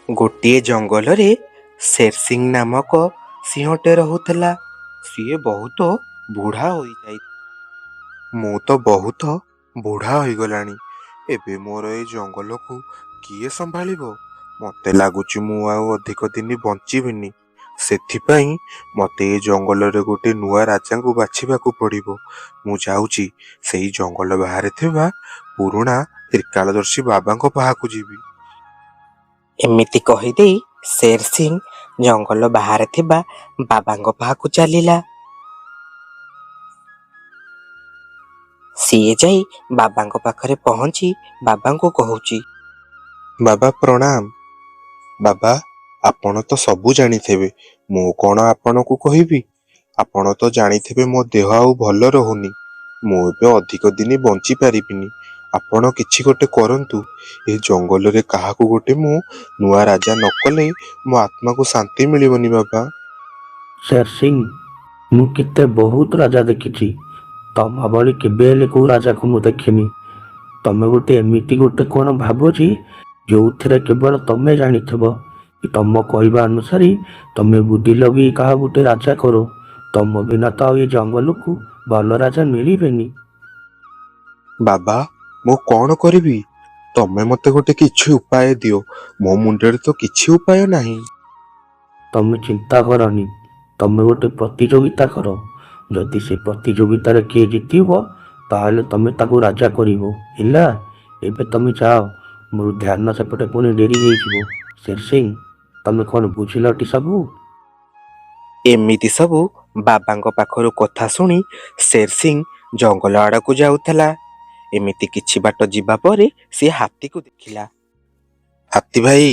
ଗୋଟିଏ ଜଙ୍ଗଲରେ ଶେରସିଂ ନାମକ ସିଂହଟେ ରହୁଥିଲା। ସିଏ ବହୁତ ବୁଢ଼ା ହୋଇଯାଇ। ମୁଁ ତ ବହୁତ ବୁଢ଼ା ହୋଇଗଲାଣି। ଏବେ ମୋର ଏଇ ଜଙ୍ଗଲକୁ କିଏ ସମ୍ଭାଳିବ? ମୋତେ ଲାଗୁଛି ମୁଁ ଆଉ ଅଧିକ ଦିନ ବଞ୍ଚିବିନି। ସେଥିପାଇଁ ମୋତେ ଏ ଜଙ୍ଗଲରେ ଗୋଟେ ନୂଆ ରାଜାଙ୍କୁ ବାଛିବାକୁ ପଡ଼ିବ। ମୁଁ ଯାଉଛି ସେଇ ଜଙ୍ଗଲ ବାହାରେ ଥିବା ପୁରୁଣା ତ୍ରିକାଳଦର୍ଶୀ ବାବାଙ୍କ ପାଖକୁ ଯିବି। ଏମିତି କହିଦେଇ ଶେର ସିଂ ଜଙ୍ଗଲ ବାହାରେ ଥିବା ବାବାଙ୍କ ପାଖକୁ ଚାଲିଲା। ସିଏ ଯାଇ ବାବାଙ୍କ ପାଖରେ ପହଞ୍ଚି ବାବାଙ୍କୁ କହୁଛି, ବାବା ପ୍ରଣାମ। ବାବା, ଆପଣ ତ ସବୁ ଜାଣିଥିବେ, ମୁଁ କଣ ଆପଣଙ୍କୁ କହିବି? ଆପଣ ତ ଜାଣିଥିବେ ମୋ ଦେହ ଆଉ ଭଲ ରହୁନି। ମୁଁ ଏବେ ଅଧିକ ଦିନ ବଞ୍ଚି ପାରିବିନି। ଆପଣ କିଛି ଗୋଟେ କରନ୍ତୁ। ଏ ଜଙ୍ଗଲରେ କାହାକୁ ଗୋଟେ ମୁଁ ନୂଆ ରାଜା ନ କଲେ ମୋ ଆତ୍ମାକୁ ଶାନ୍ତି ମିଳିବନି ବାବା। ଶେର ସିଂ, ମୁଁ କେତେ ବହୁତ ରାଜା ଦେଖିଛି, ତମ ଭଳି କେବେ ହେଲେ କୋଉ ରାଜାକୁ ମୁଁ ଦେଖିନି। ତମେ ଗୋଟେ ଏମିତି ଗୋଟେ କଣ ଭାବୁଛି ଯୋଉଥିରେ କେବଳ ତମେ ଜାଣିଥିବ କି ତମ କହିବା ଅନୁସାରେ ତମେ ବୁଦ୍ଧି ଲଗେଇ କାହା ଗୋଟେ ରାଜା କର। ତମ ବିନା ତ ଆଉ ଏ ଜଙ୍ଗଲକୁ ଭଲ ରାଜା ମିଳିବେନି। ବାବା, ମୁଁ କଣ କରିବି? ତମେ ମତେ ଗୋଟେ କିଛି ଉପାୟ ଦିଅ। ମୋ ମୁଣ୍ଡରେ ତ କିଛି ଉପାୟ ନାହିଁ। ତମେ ଚିନ୍ତା କରନି, ତମେ ଗୋଟେ ପ୍ରତିଯୋଗିତା କର। ଯଦି ସେ ପ୍ରତିଯୋଗିତାରେ କିଏ ଜିତିବ ତାହେଲେ ତମେ ତାକୁ ରାଜା କରିବ। ହେଲା, ଏବେ ତମେ ଯାଅ, ମୋର ଧ୍ୟାନ ସେପଟେ ପୁଣି ଡେରି ହେଇଯିବ। ଶେର ସିଂ, ତମେ କଣ ବୁଝିଲଟି ସବୁ? ଏମିତି ସବୁ ବାବାଙ୍କ ପାଖରୁ କଥା ଶୁଣି ଶେର ସିଂ ଜଙ୍ଗଲ ଆଡ଼କୁ ଯାଉଥିଲା। ଏମିତି କିଛି ବାଟ ଯିବା ପରେ ସିଏ ହାତୀକୁ ଦେଖିଲା। ହାତୀ ଭାଇ,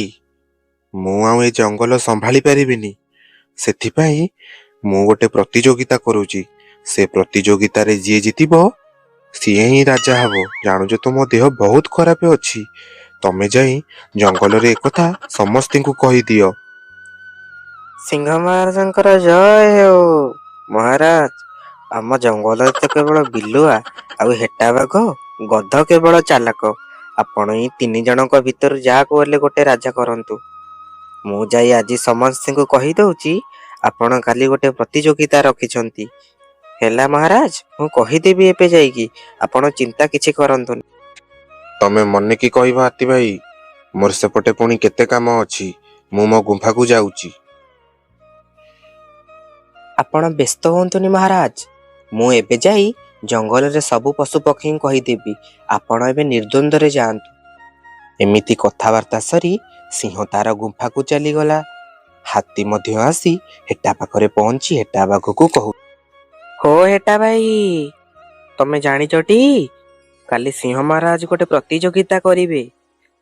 ମୁଁ ଆଉ ଏ ଜଙ୍ଗଲ ସମ୍ଭାଳି ପାରିବିନି। ସେଥିପାଇଁ ମୁଁ ଗୋଟେ ପ୍ରତିଯୋଗିତା କରୁଛି। ସେ ପ୍ରତିଯୋଗିତାରେ ଯିଏ ଜିତିବ ସିଏ ହିଁ ରାଜା ହବ। ଜାଣୁଛ ତ ମୋ ଦେହ ବହୁତ ଖରାପ ଅଛି। ତମେ ଯାଇ ଜଙ୍ଗଲରେ ଏକଥା ସମସ୍ତଙ୍କୁ କହିଦିଅ। ସିଂହ ମହାରାଜଙ୍କର ଜୟ ହେଉ। ମହାରାଜ, ଆମ ଜଙ୍ଗଲରେ ତ କେବଳ ବିଲୁଆ ଆଉ ହେଟା ବାଘ, ଗଧ କେବଳ ଚାଲାକ। ଆପଣ ଏଇ ତିନି ଜଣଙ୍କ ଭିତରୁ ଯାହାକୁ ହେଲେ ଗୋଟେ ରାଜା କରନ୍ତୁ। ମୁଁ ଯାଇ ଆଜି ସମସ୍ତଙ୍କୁ କହିଦଉଛି ଆପଣ କାଲି ଗୋଟେ ପ୍ରତିଯୋଗିତା ରଖିଛନ୍ତି। ହେଲା ମହାରାଜ, ମୁଁ କହିଦେବି ଏବେ ଯାଇକି, ଆପଣ ଚିନ୍ତା କିଛି କରନ୍ତୁନି। ତମେ ମନେ କି କହିବ ହାତୀ ଭାଇ, ମୋର ସେପଟେ ପୁଣି କେତେ କାମ ଅଛି। ମୁଁ ମୋ ଗୁମ୍ଫାକୁ ଯାଉଛି। ଆପଣ ବ୍ୟସ୍ତ ହୁଅନ୍ତୁନି ମହାରାଜ, ମୁଁ ଏବେ ଯାଇ ଜଙ୍ଗଲରେ ସବୁ ପଶୁ ପକ୍ଷୀଙ୍କୁ କହିଦେବି। ଆପଣ ଏବେ ନିର୍ଦ୍ୱନ୍ଦ୍ୱରେ ଯାଆନ୍ତୁ। ଏମିତି କଥାବାର୍ତ୍ତା ସରି ସିଂହ ତାର ଗୁମ୍ଫାକୁ ଚାଲିଗଲା। ହାତୀ ମଧ୍ୟ ଆସି ହେଟା ପାଖରେ ପହଞ୍ଚି ହେଟା ବାଘକୁ କହୁ, ହୋ ହେଟା ଭାଇ, ତମେ ଜାଣିଛଟି କାଲି ସିଂହ ମହାରାଜ ଗୋଟେ ପ୍ରତିଯୋଗିତା କରିବେ।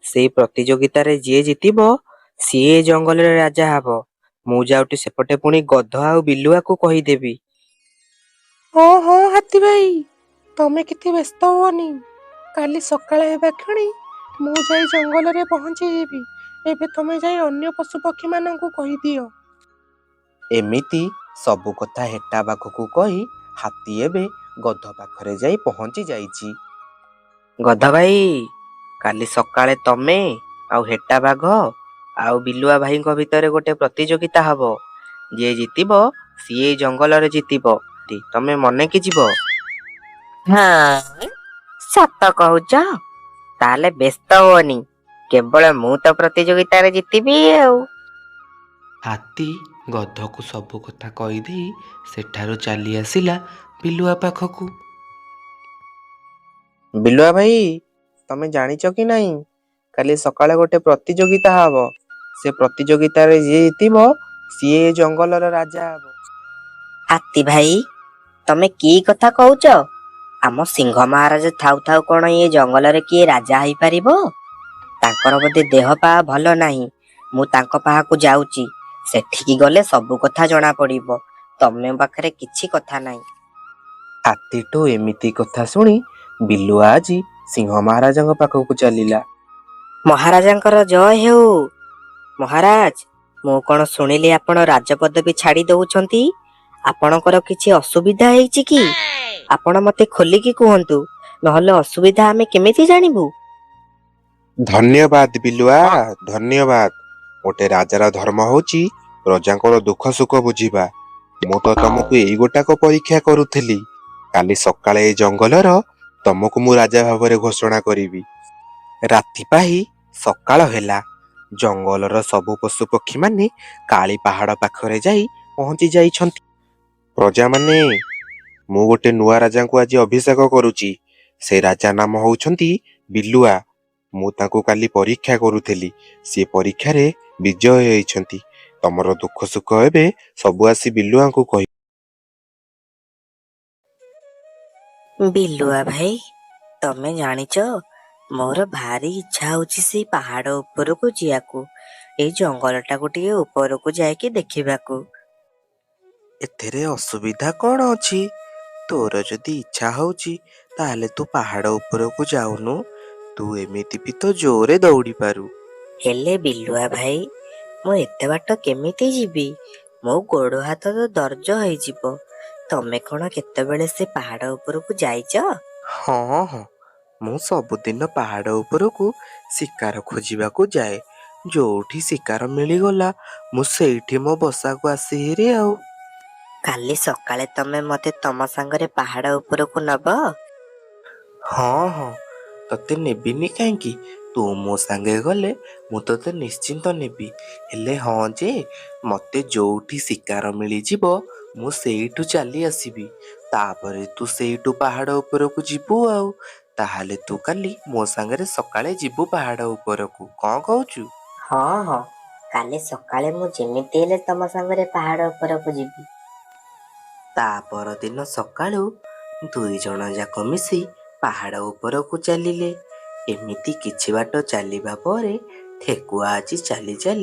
ସେଇ ପ୍ରତିଯୋଗିତାରେ ଯିଏ ଜିତିବ ସିଏ ଏ ଜଙ୍ଗଲରେ ରାଜା ହବ। ମୁଁ ଯାଉଟି ସେପଟେ ପୁଣି ଗଧ ଆଉ ବିଲୁଆକୁ କହିଦେବି। ହଁ ହଁ ହାତୀ ଭାଇ, ତମେ କିଛି ବ୍ୟସ୍ତ ହୁଅନି। କାଲି ସକାଳ ହେବା କ୍ଷଣି ମୁଁ ଯାଇ ଜଙ୍ଗଲରେ ପହଞ୍ଚିଯିବି। ଏବେ ତମେ ଯାଇ ଅନ୍ୟ ପଶୁପକ୍ଷୀମାନଙ୍କୁ କହିଦିଅ। ଏମିତି ସବୁ କଥା ହେଟା ବାଘକୁ କହି ହାତୀ ଏବେ ଗଧ ପାଖରେ ଯାଇ ପହଞ୍ଚି ଯାଇଛି। ଗଧ ଭାଇ, କାଲି ସକାଳେ ତମେ ଆଉ ହେଟା ବାଘ ଆଉ ବିଲୁଆ ଭାଇଙ୍କ ଭିତରେ ଗୋଟେ ପ୍ରତିଯୋଗିତା ହବ। ଯିଏ ଜିତିବ ସିଏ ଏଇ ଜଙ୍ଗଲରେ ଜିତିବ। ତମେ ମନେକି ଯିବ। ହଁ, ସତ କହୁଛ? ତାହେଲେ ବ୍ୟସ୍ତ ହୁଅନି, କେବଳ ମୁଁ ତ ପ୍ରତିଯୋଗିତାରେ ଜିତିବି ଆଉ। ହାତୀ ଗଧକୁ ସବୁ କଥା କହିଦେଇ ସେଠାରୁ ଚାଲି ଆସିଲା ବିଲୁଆ ପାଖକୁ। ବିଲୁଆ ଭାଇ, ତମେ ଜାଣିଛ କି ନାହିଁ କାଲି ସକାଳେ ଗୋଟେ ପ୍ରତିଯୋଗିତା ହବ। ସେ ପ୍ରତିଯୋଗିତାରେ ଯିଏ ଜିତିବ ସିଏ ଏ ଜଙ୍ଗଲର ରାଜା ହବ। ହାତୀ ଭାଇ, ତମେ କି କଥା କହୁଛ? ଆମ ସିଂହ ମହାରାଜ ଥାଉ ଥାଉ କଣ ଏ ଜଙ୍ଗଲରେ କିଏ ରାଜା ହେଇପାରିବ? ତାଙ୍କର ବୋଧେ ଦେହ ପା ଭଲ ନାହିଁ। ମୁଁ ତାଙ୍କ ପାଖକୁ ଯାଉଛି, ସେଠିକି ଗଲେ ସବୁ କଥା ଜଣା ପଡିବ। ତମେ ପାଖରେ କିଛି କଥା ନାହିଁ। ହାତୀଠୁ ଏମିତି କଥା ଶୁଣି ବିଲୁଆ ଆଜି ସିଂହ ମହାରାଜଙ୍କ ପାଖକୁ ଚାଲିଲା। ମହାରାଜାଙ୍କର ଜୟ ହେଉ। ମହାରାଜ, ମୁଁ କଣ ଶୁଣିଲି ଆପଣ ରାଜପଦବୀ ଛାଡି ଦଉଛନ୍ତି? ଆପଣଙ୍କର କିଛି ଅସୁବିଧା ହେଇଛି କି? ଆପଣ ମତେ ଖୋଲିକି କୁହନ୍ତୁ, ନହେଲେ ଅସୁବିଧା ଆମେ କେମିତି ଜାଣିବୁ? ଧନ୍ୟବାଦ ବିଲୁଆ, ଧନ୍ୟବାଦ। ଗୋଟେ ରାଜାର ଧର୍ମ ହଉଛି ପ୍ରଜାଙ୍କର ଦୁଃଖ ସୁଖ ବୁଝିବା। ମୁଁ ତ ତମକୁ ଏଇ ଗୋଟାକ ପରୀକ୍ଷା କରୁଥିଲି। କାଲି ସକାଳେ ଏଇ ଜଙ୍ଗଲର ତମକୁ ମୁଁ ରାଜା ଭାବରେ ଘୋଷଣା କରିବି। ରାତି ପାହି ସକାଳ ହେଲା। ଜଙ୍ଗଲର ସବୁ ପଶୁ ପକ୍ଷୀମାନେ କାଳି ପାହାଡ଼ ପାଖରେ ଯାଇ ପହଞ୍ଚି ଯାଇଛନ୍ତି। ପ୍ରଜାମାନେ, ମୁଁ ଗୋଟେ ନୂଆ ରାଜାଙ୍କୁ ଆଜି ଅଭିଷେକ କରୁଛି। ସେ ରାଜା ନାମ ହଉଛନ୍ତି ବିଲୁଆ। ମୁଁ ତାଙ୍କୁ କାଲି ପରୀକ୍ଷା କରୁଥିଲି, ସିଏ ପରୀକ୍ଷାରେ ବିଜୟ ହେଇଛନ୍ତି। ତମର ଦୁଃଖ ସୁଖ ଏବେ ସବୁ ଆସି ବିଲୁଆଙ୍କୁ କହିବ। ବିଲୁଆ ଭାଇ, ତମେ ଜାଣିଛ, ମୋର ଭାରି ଇଚ୍ଛା ହଉଛି ସେଇ ପାହାଡ ଉପରକୁ ଯିବାକୁ, ଏଇ ଜଙ୍ଗଲଟାକୁ ଟିକେ ଉପରକୁ ଯାଇକି ଦେଖିବାକୁ। ଏଥିରେ ଅସୁବିଧା କ'ଣ ଅଛି? ତୋର ଯଦି ଇଚ୍ଛା ହଉଛି ତାହେଲେ ତୁ ପାହାଡ଼ ଉପରକୁ ଯାଉନୁ। ତୁ ଏମିତି ବି ତ ଜୋରେ ଦୌଡ଼ି ପାରୁ। ହେଲେ ବିଲୁଆ ଭାଇ, ମୁଁ ଏତେ ବାଟ କେମିତି ଯିବି? ମୋ ଗୋଡ ହାତ ତ ଦରଜ ହେଇଯିବ। ତମେ କଣ କେତେବେଳେ ସେ ପାହାଡ ଉପରକୁ ଯାଇଛ? ହଁ ହଁ, ମୁଁ ସବୁଦିନ ପାହାଡ଼ ଉପରକୁ ଶିକାର ଖୋଜିବାକୁ ଯାଏ। ଯୋଉଠି ଶିକାର ମିଳିଗଲା, ମୁଁ ସେଇଠି ମୋ ବସାକୁ ଆସେ ହେରି ଆଉ। କାଲି ସକାଳେ ତମେ ମତେ ତମ ସାଙ୍ଗରେ ପାହାଡ ଉପରକୁ ନବ? ହଁ ହଁ, ତତେ ନେବିନି କାହିଁକି? ତୁ ମୋ ସାଙ୍ଗେ ଗଲେ ମୁଁ ତତେ ନିଶ୍ଚିନ୍ତ ନେବି। ହେଲେ ହଁ ଯେ, ମତେ ଯୋଉଠି ଶିକାର ମିଳିଯିବ ମୁଁ ସେଇଠୁ ଚାଲି ଆସିବି। ତାପରେ ତୁ ସେଇଠୁ ପାହାଡ଼ ଉପରକୁ ଯିବୁ ଆଉ। ତାହେଲେ ତୁ କାଲି ମୋ ସାଙ୍ଗରେ ସକାଳେ ଯିବୁ ପାହାଡ଼ ଉପରକୁ, କଣ କହୁଛୁ? ହଁ ହଁ, କାଲି ସକାଳେ ମୁଁ ଯେମିତି ହେଲେ ତମ ସାଙ୍ଗରେ ପାହାଡ ଉପରକୁ ଯିବି। ତା ପରଦିନ ସକାଳୁ 2 ଜଣ ଯାକ ମିଶି ପାହାଡ଼ ଉପରକୁ ଚାଲିଲେ। ଏମିତି କିଛି ବାଟ ଚାଲିବା ପରେ ଠେକୁଆ ଆଜି ଚାଲି ଚାଲି